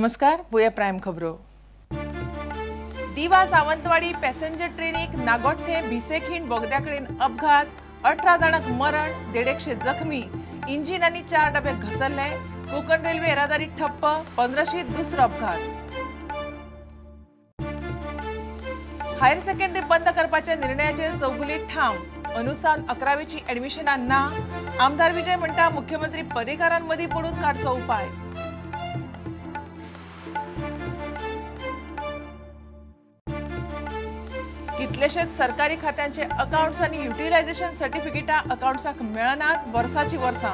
नमस्कार, वया प्रायम खबरो। दिवा सावंतवाडी पॅसेंजर ट्रेनीक नागोठे भिसेखीण बोगद्याकडेन अपघात, 18 जाणांक मरण, 150 जखमी, इंजिन आनी 4 डबे घसरले। कोकण रेल्वे येरादारी ठप्प, 15शीत दुसरो अपघात। हायर सेकंडरी बंद करपाच्या निर्णयाचेर चौगुले ठाम, अनुसान 11वीची ऍडमिशनां ना। आमदार विजय म्हणटा मुख्यमंत्री पर्रीकारान मदीं पडून काडचो उपाय। कितलेशेच सरकारी खात्यांचे अकाउंट्स आनी युटिलायझेशन सर्टिफिकेटां अकाउंट्साक मेळनात वर्साची वर्सां।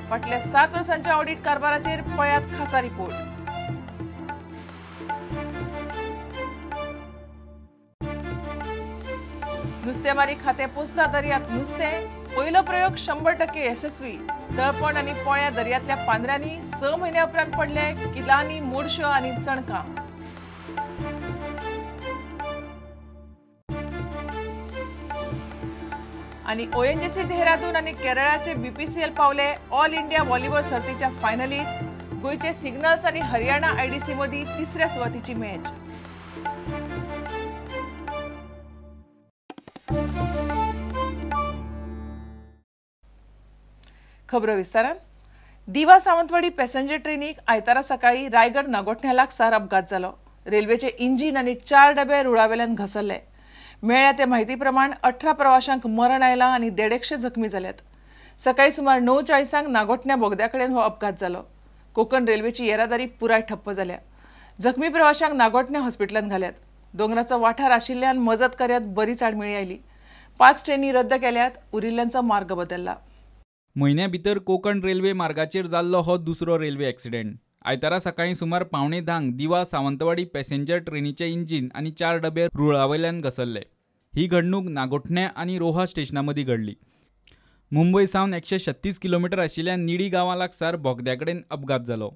फाटल्या 7 वर्सांच्या ऑडिट कारभाराचेर पळयात खासा रिपोर्ट। नुस्तेमारी खाते पोचता दर्यात नुस्तें, पयलो प्रयोग 100% यशस्वी। तळपण आनी पोळ्या दर्यांतल्या पांदऱ्यांनी 6 म्हयन्या उपरांत पडले किलांनी मोडश्यो आनी चणकां। आनी ओएनजीसी देहरादून आनी केरळाचे बीपीसीएल पावले ऑल इंडिया व्हॉलीबॉल सर्तीच्या फायनलीत। गोंयचे सिग्नल्स आनी हरियाणा आयडीसी मदीं तिसऱ्या सुवातीची मॅच। खबरो विस्तारान। दिवा सावंतवाडी पॅसेंजर ट्रेनीक आयतारा सकाळी रायगड नागोठण्या लागसार अपघात जालो। रेल्वेचे इंजिन आनी 4 डबे रुळावेल्यान घसरले। मेळ्ळ्या ते माहिती प्रमाण 18 प्रवाशांक मरण आयलां आनी 150 जखमी जाल्यात। सकाळी सुमार 9:40 नागोठण्या बोगद्याकडेन हो अपघात जालो। कोकण रेल्वेची येरादारी पुराय ठप्प जाल्या। जखमी प्रवाशांक नागोठण्या हॉस्पिटलांत घाल्यात। दोंगराचो वाठार आशिल्ल्यान मजत कार्यात बरीच आडमेळी आयली। 5 ट्रेनी रद्द केल्यात, उरिल्ल्यांचो मार्ग बदलला। म्हयन्या भितर कोकण रेल्वे मार्गाचेर जाल्लो हो दुसरो रेल्वे एक्सिडेंट। आयतारा सकाळी सुमार 9:45 दिवा सावंतवाडी पॅसेंजर ट्रेनीचे इंजिन आनी 4 डबे रुळावयल्यान घसरले। ही घडणूक नागोठण्या आनी रोहा स्टेशना मदीं घडली। मुंबय सावन 136 किलोमिटर आशिल्ल्या निडी गांवा लागसार बोगद्याकडेन अपघात जालो।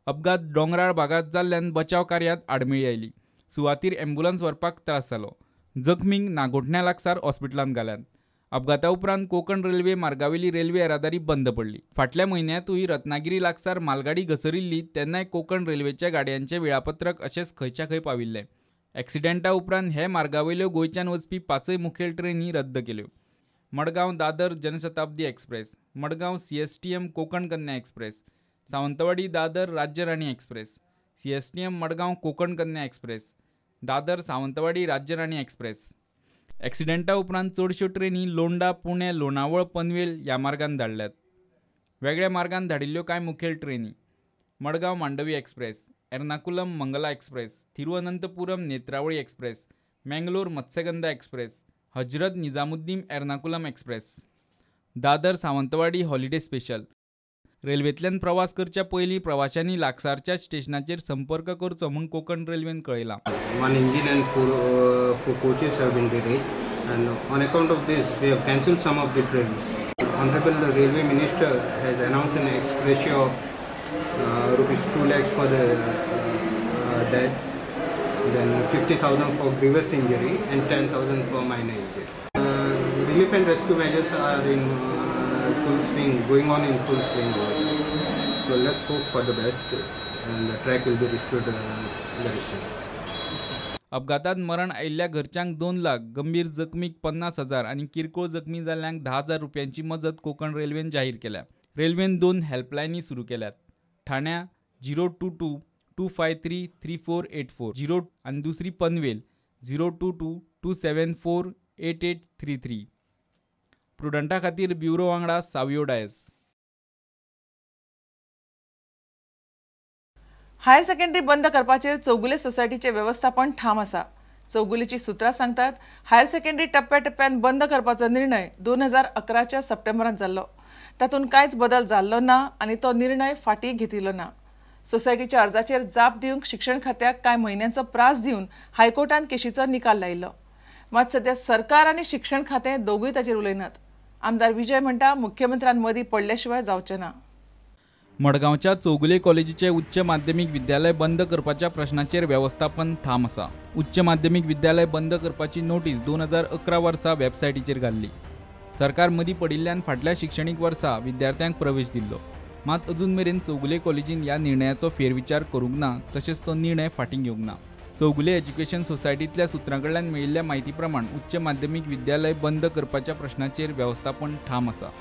अपघात दोंगराळ भागांत जाल्ल्यान बचाव कार्यात आडमेळी आयली। सुवातीर ॲम्ब्युलन्स व्हरपाक त्रास जालो। जखमींक नागोठण्या लागसार हॉस्पिटलांत घाल्यात। अपघाता उपरांत कोकण रेल्वे मार्गावेली रेल्वे येरादारी बंद पडली। फाटल्या म्हयन्यांतूय रत्नागिरी लागसार मालगाडी घसरिल्ली तेन्नाय कोकण रेल्वेच्या गाडयांचें वेळापत्रक अशेंच खंयच्या खंय पाविल्लें। एक्सिडेंटा उपरांत हे मार्गावेल्यो गोंयच्यान वचपी 5 मुखेल ट्रेनी रद्द केल्यो। Madgaon Dadar Janshatabdi express, Madgaon CSTM Konkan Kanya express, Sawantwadi Dadar Rajyarani express, CSTM Madgaon Konkan Kanya express, Dadar Sawantwadi Rajyarani express. एक्सिडेंटा उपरांत चडश्यो ट्रेनी लोंडा, पुणे, लोणावळ, पनवेल ह्या मार्गान धाडल्यात। वेगळ्या मार्गान धाडिल्ल्यो कांय मुखेल ट्रेनी Madgaon Mandovi express, Ernakulam Mangala express, Thiruvananthapuram Netravali express, Mangalore Matsyagandha express, Hazrat Nizamuddin Ernakulam express, Dadar Sawantwadi holiday special. रेल्वेंतल्यान प्रवास करच्या पयलीं प्रवाशांनी लागसारच्या स्टेशनाचेर संपर्क करचो म्हूण कोकण रेल्वेन कळयलां। 1 engine and 4 coaches have been derailed, and on account of this we have cancelled some of the trains. Honorable Railway Minister has announced an ex gratia of rupees 2 lakhs for the dead, then 50,000 for grievous injury and 10,000 for minor injury. Relief and rescue measures are in full swing, going on in full swing. So let's hope for the best and the track will be restored very soon. अपघातात मरण आयिल्ल्या घरच्यांक 2 लाख, गंभीर जखमीक 50,000 आनी किरकोळ जखमी जाल्ल्यांक 10,000 रुपयांची मजत कोकण रेल्वेन जाहीर केल्या। रेल्वेन 2 हेल्पलायनी सुरू केल्यात। ठाण्या 022 253 3484 0 आनी दुसरी पनवेल 022 274 8833। प्रुडंटा खातीर ब्युरो वांगडा सावियो डायस। हायर सेकंडरी बंद करपाचेर चौगुले सोसायटीचे वेवस्थापन ठाम आसा। चौगुलेची सूत्रां सांगतात हायर सेकंडरी टप्प्या टप्प्यान बंद करपाचो निर्णय 2011च्या सप्टेंबरांत जाल्लो। तातूंत कांयच बदल जाल्लो ना आनी तो निर्णय फाटीं घेतिल्लो ना। सोसायटीच्या अर्जाचेर जाप दिवंक शिक्षण खात्याक कांय म्हयन्यांचो प्रास दिवन हायकोर्टान केशीचो निकाल लायिल्लो। मात सद्या सरकार आनी शिक्षण खातें दोगूय ताचेर उलयनात। आमदार विजय म्हणटा मुख्यमंत्र्यान मदीं पडल्या शिवाय जावचें ना। मडगांवच्या चौगुले कॉलेजीचे उच्च माध्यमीक विद्यालय बंद करपाच्या प्रश्नाचेर वेवस्थापन ठाम आसा। उच्च माध्यमीक विद्यालय बंद करपाची नोटीस 2011 वर्सा वेबसायटीचेर घाल्ली। सरकार मदीं पडिल्ल्यान फाटल्या शिक्षणीक वर्सा विद्यार्थ्यांक प्रवेश दिल्लो। मात अजून मेरेन चौगुले कॉलेजीन ह्या निर्णयाचो फेरविचार करूंक ना, तशेंच तो निर्णय फाटीं घेवंक ना. चौगुले एज्युकेशन सोसायटींतल्या सुत्रां कडल्यान मेळिल्ल्या म्हायती प्रमाण उच्च माध्यमीक विद्यालय बंद करपाच्या प्रश्नाचेर वेवस्थापन ठाम आसा.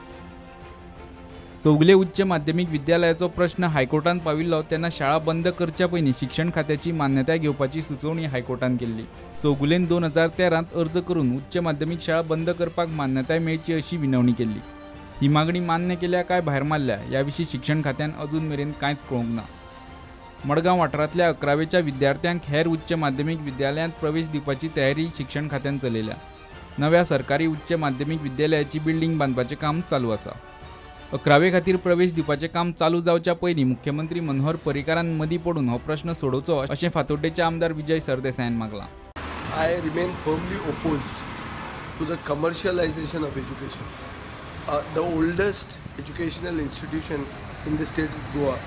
चौगुले उच्च माध्यमीक विद्यालयाचो प्रश्न हायकोर्टान पाविल्लो तेन्ना शाळा बंद करच्या पयलीं शिक्षण खात्याची मान्यताय घेवपाची सुचोवणी हायकोर्टान केल्ली. चौगुलेन 2013 अर्ज करून उच्च माध्यमीक शाळा बंद करपाक मान्यताय मेळची अशी विनवणी केल्ली. ही मागणी मान्य केल्या काय भायर मारल्या ह्या विशीं शिक्षण खात्यान अजून मेरेन कांयच कळोवंक ना. मडगांव वाठारांतल्या 11वेच्या विद्यार्थ्यांक हेर उच्च माध्यमीक विद्यालयांत प्रवेश दिवपाची तयारी शिक्षण खात्यान चलयल्या. नव्या सरकारी उच्च माध्यमीक विद्यालयाची बिल्डींग बांदपाचें काम चालू आसा. 11वे खातीर प्रवेश दिवपाचें काम चालू जावच्या पयलीं मुख्यमंत्री मनोहर पर्रीकारान मदीं पडून हो प्रश्न सोडोवचो अशें फातोड्डेचे आमदार Vijay सरदेसायान मागलां. I remain firmly opposed to the commercialization of education. The oldest educational institution in the state of Goa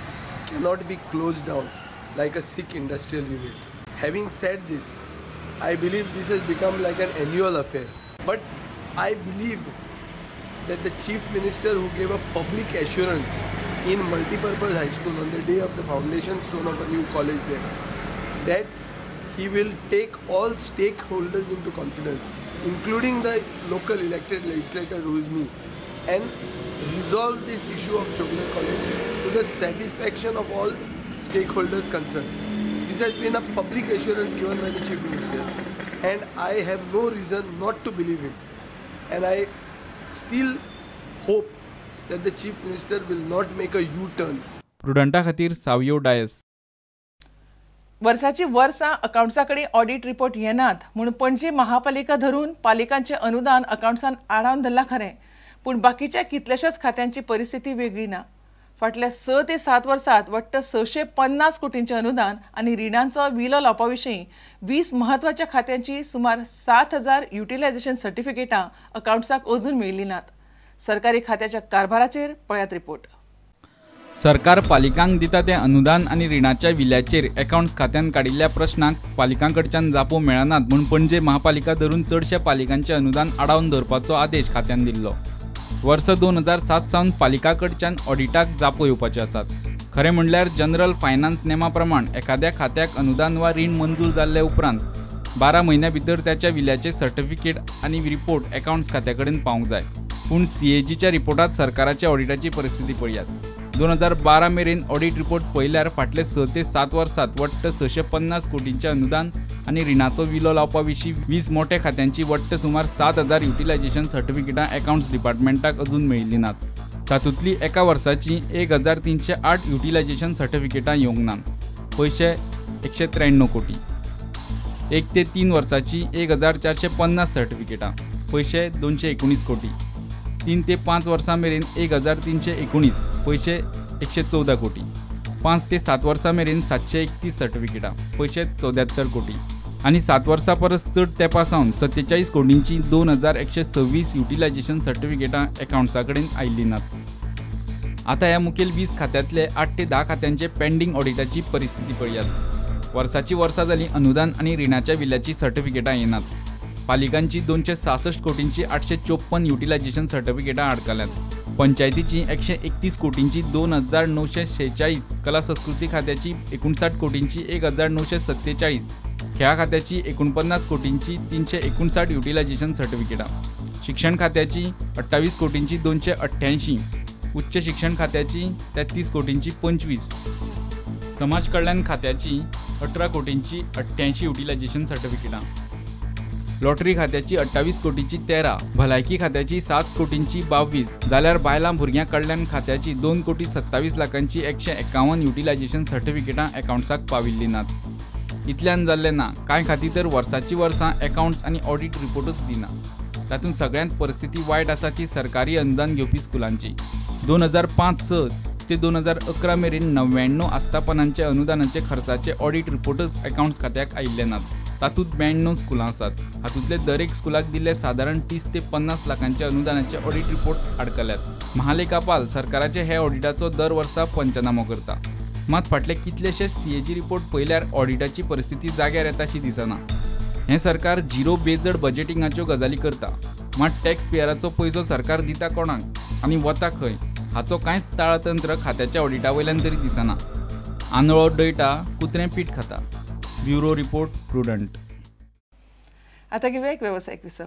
cannot be closed down like a sick industrial unit. Having said this, I believe this has become like an annual affair. But I believe that the Chief Minister, who gave a public assurance in Multipurpose High School on the day of the foundation stone of a new college there, that he will take all stakeholders into confidence, including the local elected legislator who is me, and resolve this issue of Chowgule College to the satisfaction of all stakeholders concerned. This has been a public assurance given by the Chief Minister, and I have no reason not to believe him. And I still hope that the Chief Minister will not make a U-turn. प्रुडंटा खातीर सावियो डायस. वर्साची वर्सां अकावंट्सा कडेन audit report येनात म्हूण पणजी महापालिका धरून पालिकांचें अनुदान अकावंट्सान आडावन धरलां खरें, पूण बाकीच्या कितल्याशाच खात्यांची परिस्थिती वेगळी ना. फाटल्या 6 ते 7 वर्सांत वट्ट 650 कोटींचें अनुदान आनी रिणांचो विलो लावपा विशीं 20 म्हत्वाच्या खात्यांची सुमार 7000 युटिलायझेशन सर्टिफिकेटां अकावंट्साक अजून मेळिल्लीं नात. सरकारी खात्याच्या कारभाराचेर पळयात रिपोर्ट. सरकार पालिकांक दिता तें अनुदान आनी रिणाच्या विल्याचेर अकावंट्स खात्यान काडिल्ल्या प्रश्नांक पालिकां कडच्यान जापो मेळनात म्हूण पणजे महापालिका धरून चडश्या पालिकांचें अनुदान आडावन धरपाचो आदेश खात्यान दिल्लो. वर्स 2007 सावन पालिकां कडच्यान ऑडिटाक जापो येवपाच्यो आसात. खरें म्हणल्यार जनरल फायनान्स नेमा प्रमाण एखाद्या खात्याक अनुदान वा रीण मंजूर जाल्ले उपरांत 12 म्हयन्या भितर त्याच्या विल्याचें सर्टिफिकेट आनी रिपोर्ट अकावंट्स खात्या कडेन पावंक जाय. पूण सीएजीच्या रिपोर्टांत सरकाराच्या ऑडिटाची परिस्थिती पळयात. 2012 मेरेन ऑडिट रिपोर्ट पळयल्यार फाटले 6 ते 7 वर्सांत वट्ट 650 कोटींचें अनुदान आनी रिणाचो विलो लावपा विशीं 20 मोठ्या खात्यांची वट्ट सुमार 7000 युटिलायझेशन सर्टिफिकेटां अकावंट्स डिपार्टमेंटाक अजून मेळिल्लीं नात. तातूंतली एका वर्साची 1308 युटिलायझेशन सर्टिफिकेटां येवंक नात. पयशे 193 कोटी. 1 ते 3 वर्साची 1450 सर्टिफिकेटां, पयशे 219 कोटी. 3 ते 5 वर्सां मेरेन 1319, पयशे 114 कोटी. 5 ते 7 वर्सां मेरेन 731 सर्टिफिकेटां, पयशे 74 कोटी. आनी 7 वर्सां परस चड तेंपा सावन 47 कोटींची 2126 युटिलायझेशन सर्टिफिकेटां अकावंट्सा कडेन आयिल्लीं नात. आतां ह्या मुखेल 20 खात्यांतले 8 ते 10 खात्यांचे पेंडींग ऑडिटाची परिस्थिती पळयात. वर्साची वर्सां जालीं अनुदान आनी रिणाच्या विल्याची सर्टिफिकेटां येनात. पालिकांची 266 कोटींची 854 युटिलायझेशन सर्टिफिकेटां आडकल्यांत. पंचायतीची 131 कोटींची 2946, कला संस्कृती खात्याची 59 कोटींची 1947, खेळा खात्याची 49 कोटींची 359 युटिलायझेशन सर्टिफिकेटां, शिक्षण खात्याची 28 कोटींची 288, उच्च शिक्षण खात्याची 33 कोटींची 25, समाज कल्याण खात्याची 18 कोटींची 88 युटिलायझेशन सर्टिफिकेटां, लॉटरी खात्याची 28 कोटींची 13, भलायकी खात्याची 7 कोटींची 22, जाल्यार बायलां भुरग्यां कल्याण खात्याची 2 कोटी 27 लाखांची 151 युटिलायझेशन सर्टिफिकेटां अकावंट्साक पाविल्लीं नात. इतल्यान जाल्लें ना, कांय खातीं तर वर्साची वर्सां अकावंट्स आनी ऑडिट रिपोर्टूच दिना. तातूंत सगळ्यांत परिस्थिती वायट आसा ती सरकारी अनुदान घेवपी स्कुलांची. 2005-6 ते 2011 मेरेन 99 आस्थापनांचे अनुदानाचे खर्चाचे ऑडिट रिपोर्टच अकावंट्स खात्याक आयिल्ले नात. तातूंत 92 स्कुलां आसात. हातूंतले दरेक स्कुलाक दिल्ले सादारण 30 ते 50 लाखांचे अनुदानाचे ऑडिट रिपोर्ट आडकल्यात. महालेखापाल सरकाराचे हे ऑडिटाचो दर वर्सा पंचनामो करता. मात फाटले कितलेशे सीएजी रिपोर्ट पळयल्यार ऑडिटाची परिस्थिती जाग्यार येता शी दिसना. हें सरकार झिरो बेजड बजेटिंगाच्यो गजाली करता, मात टॅक्स पेयराचो पयसो सरकार दिता कोणाक आनी वता खंय हाचो कांयच ताळतंत्र खात्याच्या ऑडिटा वयल्यान तरी दिसना. आंधळो डयटा, कुत्रें पीठ खाता. Bureau report, Prudent. आता घेऊया एक व्यावसायिक विसव.